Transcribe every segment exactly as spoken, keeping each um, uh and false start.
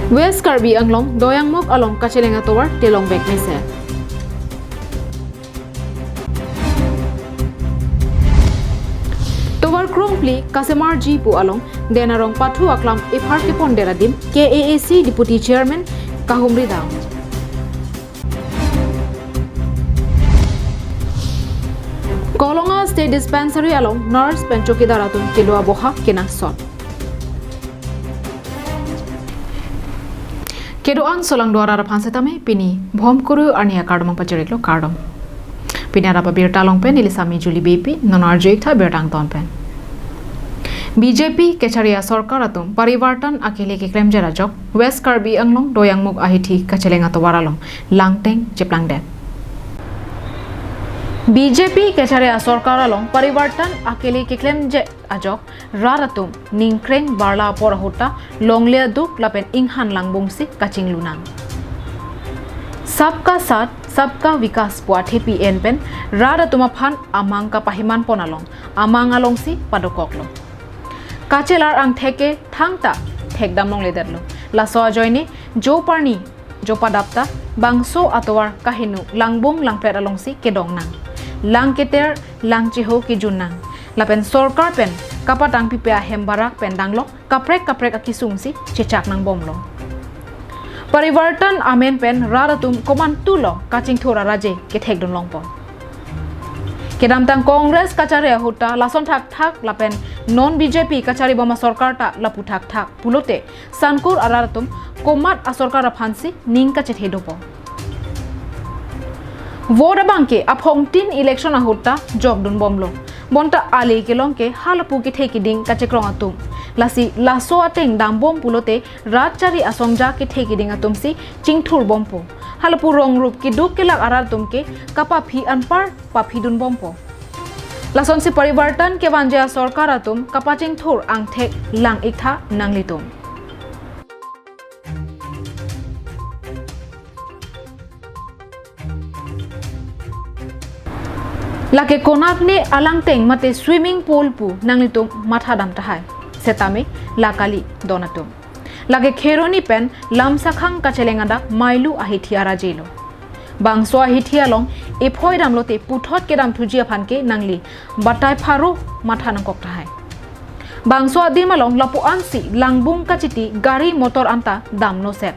West Karbi Anglong Doyangmukh along kacheleng atovar telong vek mesen. Tovar krongphli kasemarji pu along den arong pathu aklam ephar kepondet adim K A A C Deputy Chairman kahumri dam. Kolonga State Dispensary along nurse pen chowkidar atum kelo aboha kenangsot. Kedo-an solangdo arat aphan setame pini Bhomkuru arni akardom pachiriklo, kardom. Pini arap abirta along pen neli Sami Julie Beypi, non arju-ik tha birta angton pen. B J P kechari asorkar atum parivartan akele keklemjer ajok West Karbi Anglong Doyangmukh ahithi kacheleng atovar along langteng cheplangdet. B J P kechari asorkar along parivartan akele keklemjer ajok rat atum ningkreng barla apor ahut ta longle aduk lapen inghan langbungsi kachinglunang. Sabka Saath Sabka Vikas pu athepi en pen rat atum aphan amang kapahiman pon along amang alongsi padokoklo. Kachelar angthek ke thangta thekdam longledetlo. Laso ajoine jo parni jo padap ta bangso atovar kaheno langbung langpret alongsi kedongnang. Lang keter, lang cheho kejunnang. Lapen sorkar pen kapatang pipe ahem barak pen danglok kaprek kaprek akesung si chechak nangbomlo. Parivartan amen pen rat atum komantulo kachingthur araje kethekdun longpo. Kedamtang Congress kachari ahut ta lason thakthak lapen non B J P kachari bom asorkar ta lapu thakthak pulote sankur arat atum komat asorkar aphansi ning kachethe dopo. Vote abangke aphongtin election ahut ta jokdun bomlo. Bonta ale kelong ke halapu kethe kiding kachekrong atum. Lasi laso ateng dambom pulote rat chari asongja kethe kiding atumsi chingthur bompo. Halapu rongrup keduk kelak arat atum ke kapaphi anpar paphidun bompo. Lasonsi parivartan kevanji asorkar atum kapachingthur angthek lang-ik tha nanglitum. Lake konatne alangteng mate swimming pool pu nanglitum mathadam tahai. Setame la kali don atum. Lake Kheroni pen Lamsakhang kacheleng adak mailu ahithi arajelo. Bangso ahithi along ephoi damlote puthot kedamthuji aphan ke nangli batai pharo matha nangkok tahai. Bangso adim along lapu-ansi langbung kachiti gari motor anta damnoset.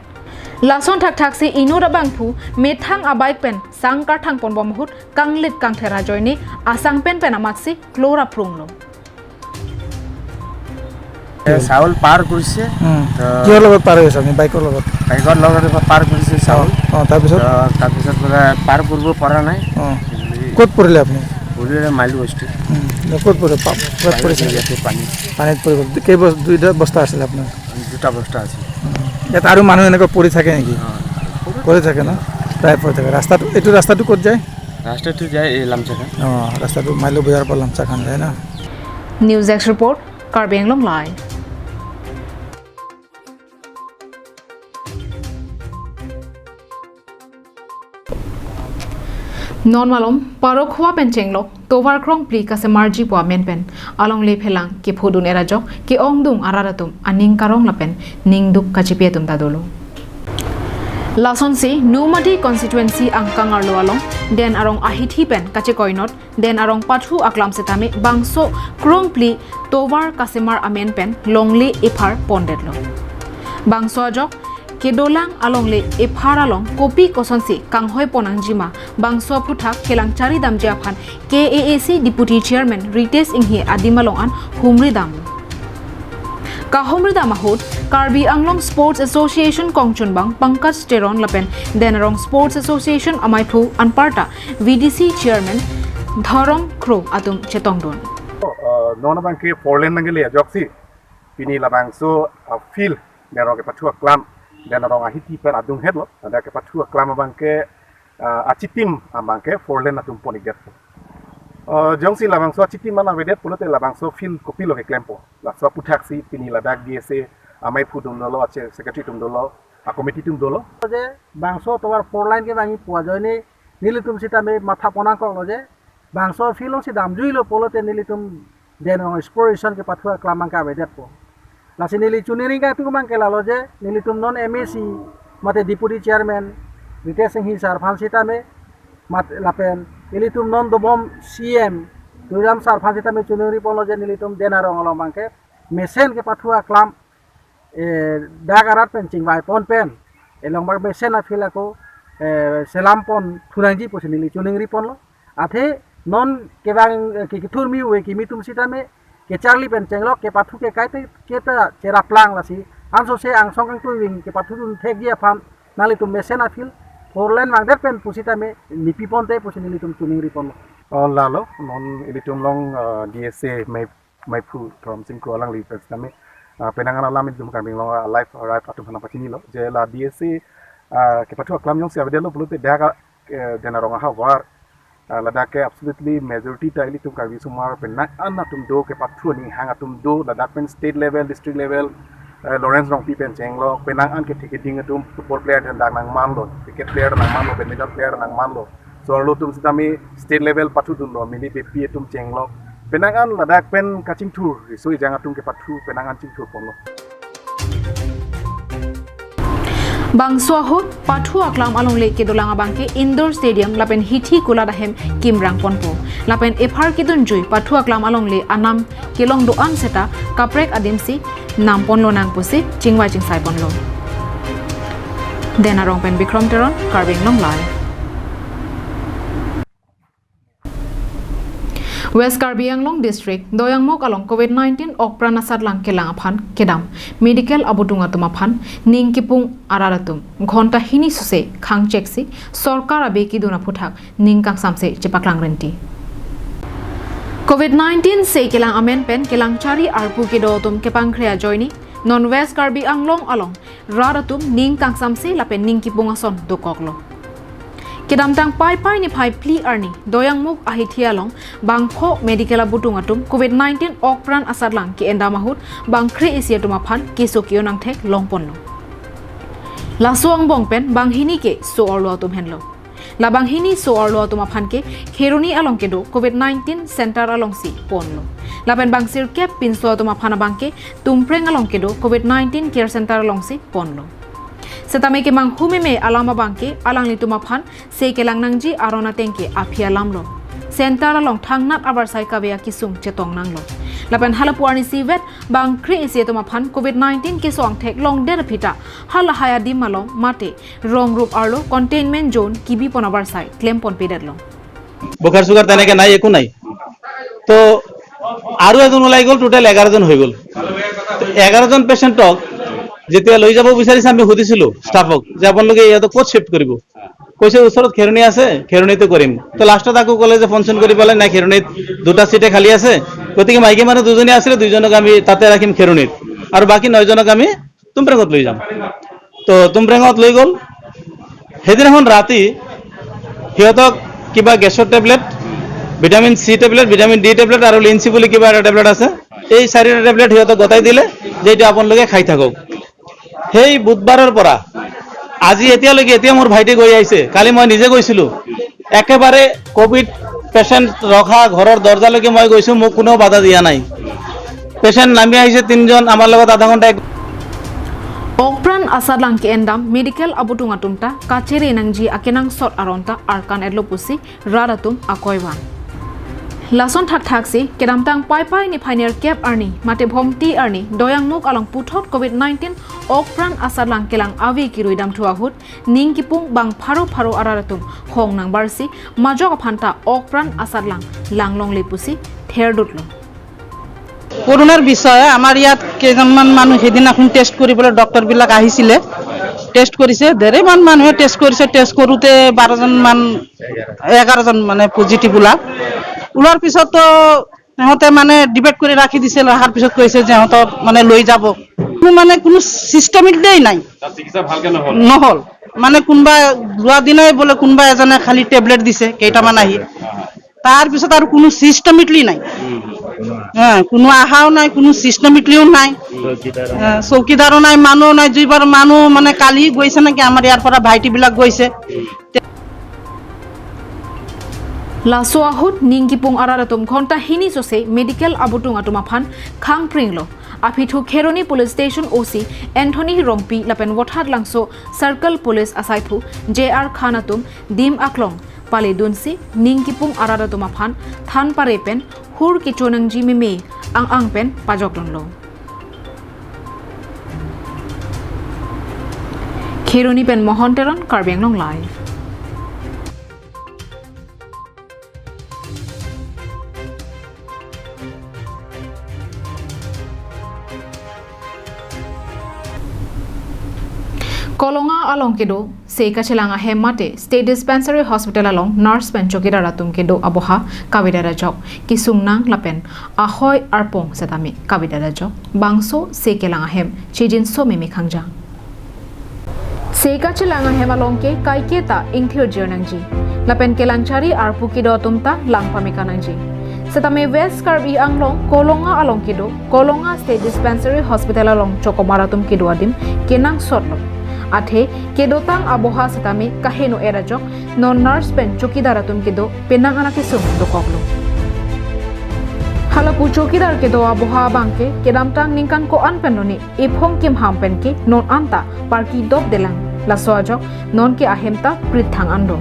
Lason thakthaksi inut abangphu methang abike pen sang karthang ponbom ahut kanglit kangther ajoine asang pen pen amatsi klora prunglo. এ, চাউল পাৰ কৰিছে। উম। তো কিহৰ লগত পাৰ হৈ আছে আপুনি? বাইকৰ লগত? বাইকৰ লগত এবাৰ পাৰ কৰিছে চাউল। অ, অ, তাৰপিছত? তো, তাৰপিছত বোলে পাৰ কৰিব পৰা নাই। অ। ক'ত পৰিলে আপুনি? পৰিলে মাইলু বস্তি। উম, ক'ত পৰিলে? পা-, ক'ত পৰিছে? ইয়াতে পানী। পানীত পৰি গ'ল। কেই বস-, দুইটা বস্তা আছিলে আপোনাৰ? দুটা বস্তা আছিল। উম। ইয়াত আৰু মানুহ এনেকৈ পৰি থাকে নেকি? অ। পৰি থাকে ন? প্ৰায় পৰি থাকে। ৰাস্তাটো, এইটো ৰাস্তাটো ক'ত যায়? ৰাস্তাটো যায় এই লামচাখান। অ, ৰাস্তাটো মাইলু বজাৰৰ পৰা লামচাখান যায় ন? News Desk Report, Karbi Anglong Live. Non malom, Parokhowa pen chenglok, tovar krongphli kasemarji pu amen pen alongle phelang kephodun-et ajok ke-ongdung arat atum aning karong lapen ningduk kachipi atum ta dolo. Lasonsi Nomadi constituency angkang arlo along den arong ahithi pen kachekoinot den arong pathu aklam setame bangso krongphli tovar kasemar amen pen longle ephar pondetlo. Bangso ajok kedolang alongle ephar along kopi kosonsi kanghoi pon nangjima bangso aphuthak kelang chari damji aphan K A A C Deputy Chairman Ritesh Enghi adim along an humri damlo. Kahumri dam ahut Karbi Anglong Sports Association kongchunbang Pankaj Teron lapen den arong Sports Association amaiphu anparta V D C Chairman Dhorom Kro atum chetongdun. Uh, non abangke four lane nangkele ajoksi pini labangso, uh, field den arong kepathu aklam den arong ahithi pen adunghetlo, ada kepathu aklam abangke, uh, achitim abangke four lane atum pon-ikdet. Uh, jongsi labangso achitim an avedet pulote labangso field kopilo keklempo. Laso aphuthaksi pini ladak D S A amaiphu atum dolo, ache secretary atum dolo, a committee atum dolo. Je bangso tovar four lane kevangji pu ajoine nelitum sitame matha pon nangkoklo je bangso field alongsi damjuilo pulote nelitum den arong exploration kepathu aklam abangke avedetpo. Lasi neli choningri kangtung abang ke lalo je, nelitum non M A C mate Deputy Chairman Ritesh Enghi sir aphan sitame, mat lapen ilitum non dobom C M Tuliram sir aphan sitame choningri ponlo je nelitum Dena Rong along abang ke mesen kepathu aklam, eh, dak arat pen chingvai pon pen, elong bak mesen a-field ako, eh, selam pon thu nangji pusi neli choningri ponlo. Athe non kevang, eh, ke kethur mi ove kimi atum sitame kecharli pen chenglok, kepathu ke kaite keta cheraplang, lasi ansose angsong kangtui wing kepathu dun thekji aphan nanglitum mesen a-field four lane vangdet pen pusitame nipi ponte pusi nelitum choningri ponlo. Oh, lalo, non ilitum along, ah, D S A Mai, Maiphu Dhorom Sing Kro alangli pen sitame, ah, penang an alam ilitum Karbi Anglong, ah, live, ah, live atum aphan pachinilo je la D S A, ah, kepathu aklam jongsi avedetlo pulote dak, eh, Dena Rong ahavar, ah, ladak ke absolutely majority ta ilitum Karbi osomar penang an atum do, kepathu aning hang atum do, ladak pen state level, district level, eh, Lawrence Rongpi pen chenglok, penang an kethe keding atum, football player ta dak nangmanlo, cricket player nangmanlo, badminton player nangmanlo. So arlo atum sitame state level pathu dunlo, mili bepi atum chenglok. Penang an ladak pen kachingthur, riso ejang atum kepathu penang an chingthur ponlo. Bangso ahut pathu aklam alongle kedolang abang ke indoor stadium lapen hithi kulat ahem kimrang ponpo. Lapen ephar kedunjui pathu aklam alongle anam kelong do-an seta kaprek adimsi nam ponlonang pusi chingvai chingsai ponlo. Dena Rong pen Bikrom Teron, Karbi Anglong Live. West Karbi Anglong District, Doyangmukh along covid nineteen okpran asatlang kelang aphan kedam medical abutung atum aphan ning kipung arat atum ghonta hini suse khangcheksi sorkar abe kedun aphuthak ning kangsamse chepaklang renti. Covid nineteen se kelang amen pen kelang chari arpu kedo atum kepangkhre ajoine non West Karbi Anglong along rat atum ning kangsamse lapen ning kipung ason dokoklo. Kedamtang Paipai niphai phli arni Doyangmukh ahithi along bangpho medical abutung atum covid nineteen okpran asatlang ke-endam ahut bangkre isi atum aphan keso ke-un angthek longponlo. Laso angbong pen banghini ke so-arlo atum henlo. La banghini so-arlo atum aphan ke Kheroni along kedo covid nineteen center alongsi ponlo. Lapen bangsirkep pinso atum aphan abang ke Tumpreng along kedo covid nineteen care center alongsi ponlo. Setame kemanghu meme alam abang ke alanglitum aphan se kelang nangji aron ateng ke aphi alamlo. Center along thangnat avarsai kave akesung chetong nanglo. Lapen halapu arnisi vet bangkre isi atum aphan covid nineteen keso angthek longdet aphi ta halahai adim along mate rong rup arlo containment zone kibipon avarsai klempon pedetlo. বুখার সুগার তেনেকে নাই, একো নাই। তো আৰু এজন ওলাই গ'ল, টোটেল এঘাৰ জন হৈ গ'ল। তো এঘাৰ জন পেচেণ্টক যেতিয়া লৈ যাব বিচাৰিছে, আমি সুধিছিলো ষ্টাফক যে আপোনালোকে ইহঁতক ক'ত শ্বিফ্ট কৰিব, কৈছে ওচৰত খেৰণি আছে, খেৰণিতে কৰিম। তো লাষ্টত আকৌ ক'লে যে ফোন চোন কৰি পেলাই নাই, খেৰণিত দুটা চিটে খালী আছে, গতিকে মাইকী মানুহ দুজনী আছিলে, দুইজনক আমি তাতে ৰাখিম খেৰণিত, আৰু বাকী নয়জনক আমি তুমপ্ৰেঙত লৈ যাম। তো তুমপ্ৰেঙত লৈ গ'ল। সেইদিনাখন ৰাতি সিহঁতক কিবা গেছৰ tablet, vitamin C tablet, vitamin D tablet আৰু লিনচি বুলি কিবা এটা টেবলেট আছে, এই চাৰিটা টেবলেট সিহঁতক গতাই দিলে যে এইটো আপোনালোকে খাই থাকক। সেই বুধবাৰৰ পৰা আজি এতিয়ালৈকে, এতিয়া মোৰ ভাইটি গৈ আহিছে, কালি মই নিজে গৈছিলো, একেবাৰে কভিড পেচেণ্ট ৰখা ঘৰৰ দৰ্জালৈকে মই গৈছো, মোক কোনেও বাধা দিয়া নাই। পেচেণ্ট নামি আহিছে তিনিজন, আমাৰ লগত আধা ঘণ্টা এক Okpran asatlang ke-endam medical abutung atum ta kachere nangji akenangsot aron ta arkan etlo pusi rat atum akoi van. Lason thakthaksi kedamtang Paipai niphai nerkep arni mate Bhomti arni Doyangmukh along puthot covid nineteen okpran asatlang kelang ave kirui damthu ahut ning kipung bang pharo pharo arat atum hong nangbarsi majok aphan ta okpran asatlang langlongle pusi therdutlo. কৰোণাৰ বিষয়ে আমাৰ ইয়াত কেইজনমান মানুহ সেইদিনাখন টেষ্ট কৰিবলৈ ডক্টৰবিলাক আহিছিলে। টেষ্ট কৰিছে, ডেৰমান মানুহে টেষ্ট কৰিছে। টেষ্ট কৰোঁতে বাৰজনমান, এঘাৰজন মানে পজিটিভ ওলাল। ওলোৱাৰ পিছততো সিহঁতে মানে ডিবেট কৰি ৰাখি দিছিল, অহাৰ পিছত কৈছে যে সিহঁতক মানে লৈ যাব। কোনো মানে কোনো চিষ্টেমেটিকেই নাই। তাত চিকিৎসা ভালকে নহ'ল। নহ'ল। মানে কোনোবা যোৱা দিনাই বোলে কোনোবা এজনে খালি টেবলেট দিছে কেইটামান আহি, তাৰ পিছত আৰু কোনো চিষ্টেমেটিকলি নাই। হা, কোনো অহাও নাই, কোনো চিষ্টেমেটিকলিও নাই। হা, চৌকিদাৰো নাই, মানুহো নাই। যিবাৰ মানুহ মানে কালি গৈছে নেকি, আমাৰ ইয়াৰ পৰা ভাইটিবিলাক গৈছে। Laso ahut ning kipung arat atum ghonta hini sose medical abutung atum aphan khangpringlo. Aphi thu Kheroni Police Station O C Anthony Rongpi lapen Vothatlangso Circle Police asaiphu J R Khan atum dim aklong pale dunsi ning kipung arat atum aphan than pare pen hur kecho nangji meme ang-ang pen pajok dunlo. Kheroni pen Mohon Teron, Karbi Anglong Live. Kolonga along kedo se kachelang ahem mate State Dispensary Hospital along nurse pen chowkidar atum kedo aboha kavedet ajok kesung nang lapen ahoi arpong setame kavedet ajok bangso se kelang ahem chijinso meme khangjang. Se kachelang ahem along ke kaiketa ingthir jir nangji lapen kelangchari arpu kedo atum ta lang pameka nangji. Setame West Karbi Anglong Kolonga along kedo Kolonga State Dispensary Hospital along chokomar atum kedo adim kenangsotlo. Athe kedotang aboha setame kaheno-et ajok non nurse pen chowkidar atum kedo penang ana kesung dokoklo. Halapu chowkidar kedo aboha abangke kedamtang ningkan ko-an pen lone ephong kimham pen ke non anta parki dopdelang. Laso ajok non ke ahem ta prit thang an do.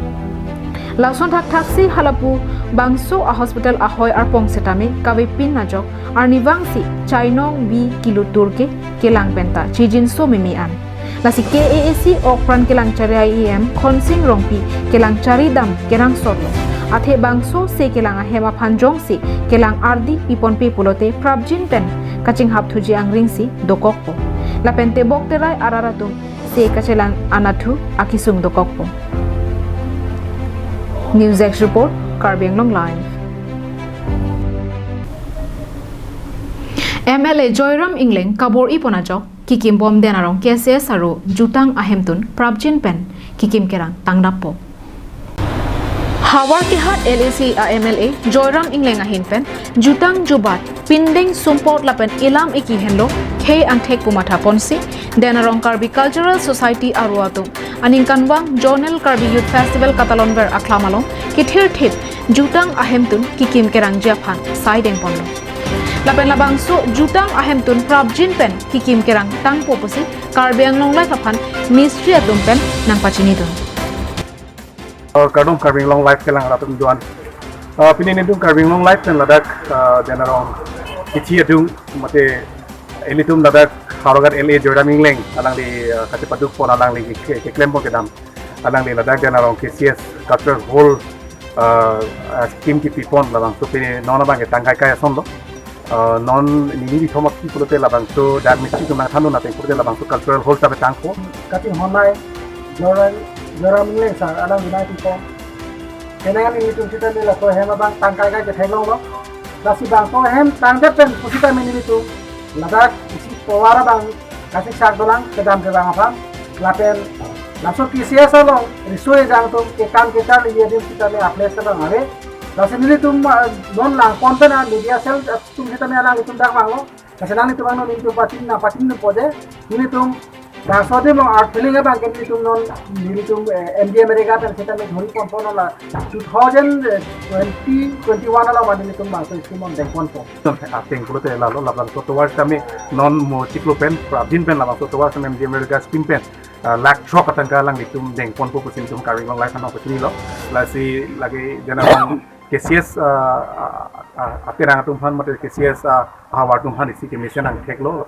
Lason thakthaksi halapu bangso a hospital ahoi arpong setame kavepin ajok arnivangsi chainong bi kilutur ke kelang penta chijinso meme an. Lasi K A A C Okpran Kelangchari I E M Khonsing Rongpi kelangchari dam kenangsotlo. Athe bangso se kelang ahem aphan jongsi kelang ardi piponpe pulote prapjin pen kachinghap thuji angring si dokokpo. Lapen tebok terai arat atum se kachelang anathu akesung dokokpo. News Desk Report, Karbi Anglong Live. M L A Joyram Engleng kabor-i pon ajok kikim bom Den Arong K C S aro jutang ahemtun prapjin pen kikim kerang tangdappo. Howraghat L A C a M L A Joyram Engleng ahin pen jutang jubat pindeng sumpot lapen ilam iki henlo khei angthek pu matha ponsi Den Arong Karbi Cultural Society aro atum aningkanvang Zonal Karbi Youth Festival katalonver akhlam along kethirthip jutang ahemtun kikim kerangji aphan saideng ponlo. Lapen labangso jutang ahemtun prapjin pen kikim kerang tangpo pusi Karbi Anglong Live aphan mistri atum pen nangpachinidun. Uh, kardom Karbi Anglong Live kelang arat atum doan. Uh, pini nelitum Karbi Anglong Live pen ladak, uh, Den Arong kithi adung mate ilitum ladak Howraghat L A Joyram Engleng alangli, uh, kachepaduk pon alangli ke, keklem pon kedam. Alangli ladak Den Arong K C S Cultural Hall, uh, uh, scheme kipi pon labangso pini non abangke tangkai kai asonlo. Uh, non nini bithom aphi pulote labangso dak mistri atum nangthandun ateng pulote labangso Cultural Hall ta petangpo. Kachinghon nai Joyram, Joyram Engleng sir alangli nangpipon. Kenangan nelitum sitame laso ahem abang tangkai kai ketheklonglo. Lasi bangso ahem tangdet pen pusitame nelitum ladak isi tovar abang kachesakdolang kedam kevang aphan. Lapen laso K C S along riso ejang atum kekam kecharli adim sitame a-place abang ave. Lasi nelitum, ah, non nangpon pen a-media cell atum sitame alanglitum dak vanglo. Lasi nanglitum vangnon nelitum pachin nangpachinpo je nelitum bangso adim along art feeling abangke nelitum non nelitum, eh, M D M area pen sitame dhuri ponpo non la two thousand twenty twenty-one along abang nelitum bangso scheme on dengponpo. Ateng pulote lalo labangso tovar sitame non mo chiklo pen prapjin pen labangso tovar sitame M D M area scheme pen, ah, lakh throk atangka alanglitum dengponpo pusi nelitum Karbi Anglong Live aphan nangpachinilo. Lasi lake Den Arong K C S, ah, ah, ah, aterang atum aphan mate K C S, ah, ahavar atum aphan isi kemesen angtheklo.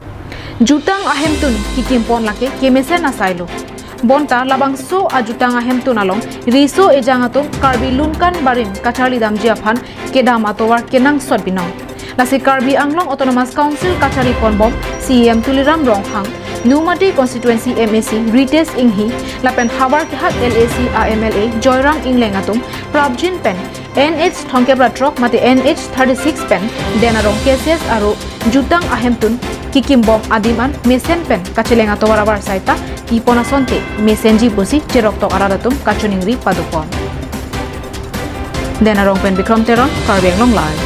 Jutang ahemtun kikim pon lake kemesen asailo. Bonta labangso ajutang ahemtun along riso ejang atum Karbi Lunkan Barim kacharli damji aphan kedam atovar kenangsot binong. Lasi Karbi Anglong Autonomous Council kachari ponbom C E M Tuliram Ronghang, Nomati Constituency M A C Ritesh Enghi, lapen Howraghat L A C a M L A Joyram Engleng atum prapjin pen N H thomkep ra throk mate N H thirty-six pen Den Arong K C S aro jutang ahemtun kikim bom adim an mesen pen kacheleng atovar avarsai ta kipon asonte mesenji pusi cheroktok arat atum kachiningri padopon. Den Arong pen Bikram Teron, Karbi Anglong Live.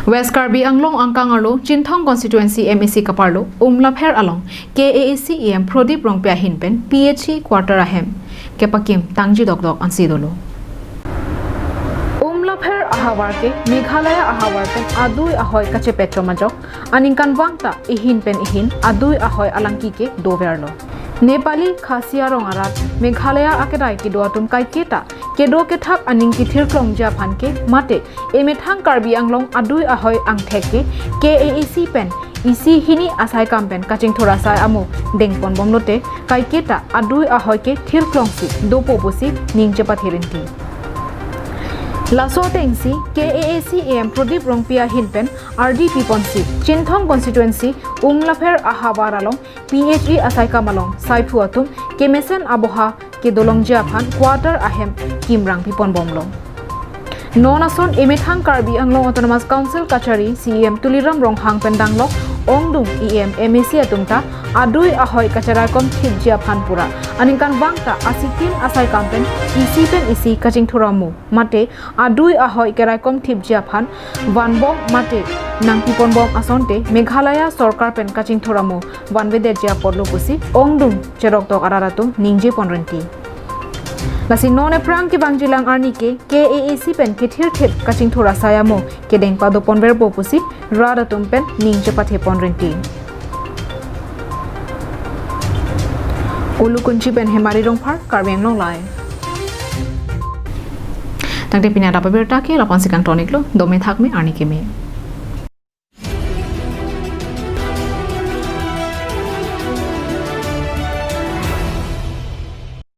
West Karbi Anglong angkang arlo Chinthong Constituency M A C kaparlo Umlapher along K A A C E M Prodip Rongpi ahin pen P H E quarter ahem kepakim tangji dokdok ansi dolo. Umlapher Ahavar ke Meghalaya ahavar pen adui ahoi kachepet chom ajok, aningkanvang ta ehin pen ehin adui ahoi alangki ke doverlo. Nepali Khasi arong arat Meghalaya akedai kedo atum kaiketa kedo kethak aning kethirklongji aphan ke mate emethang Karbi Anglong adui ahoi angthek ke K A A C pen isi hini asaikam pen kachingthur asai amo dengponbomlote kaiketa adui ahoi ke thirklongsi dopo pusi ning chepathe rinti. Laso atengsi K A A C A M Pradip Rongpi ahin pen R D P ponsi Chinthong constituency Umlapher ahavar along P H E asaikam along saiphu atum kemesen aboha kedolongji aphan quarter ahem kimrang piponbomlo. Non ason emethang Karbi Anglong Autonomous Council kachari C E M Tuliram Ronghang pen danglok ongdung E M, M A C atum ta adui ahoi kacheraikom thipji aphan pura aningkanvang ta asikin asaikam pen isi pen isi kachingthur amo mate adui ahoi keraikom thipji aphan vanbom mate nangpiponbom asonte Meghalaya sorkar pen kachingthur amo vanvedetji apotlo pusi ongdung cheroktok arat atum ningjepon rinti. Lasi non ephrang kevangjilang arni ke K A A C pen kethirthip kachingthur asai amo kedeng padoponverpo pusi rat atum pen ning chepathepon rinti. Ulukunchi pen Hemari Rongphar, Karbi Anglong Live. Tangte pini adap abirta ke lapu-ansi kangtoniklo, dome thakme arni keme.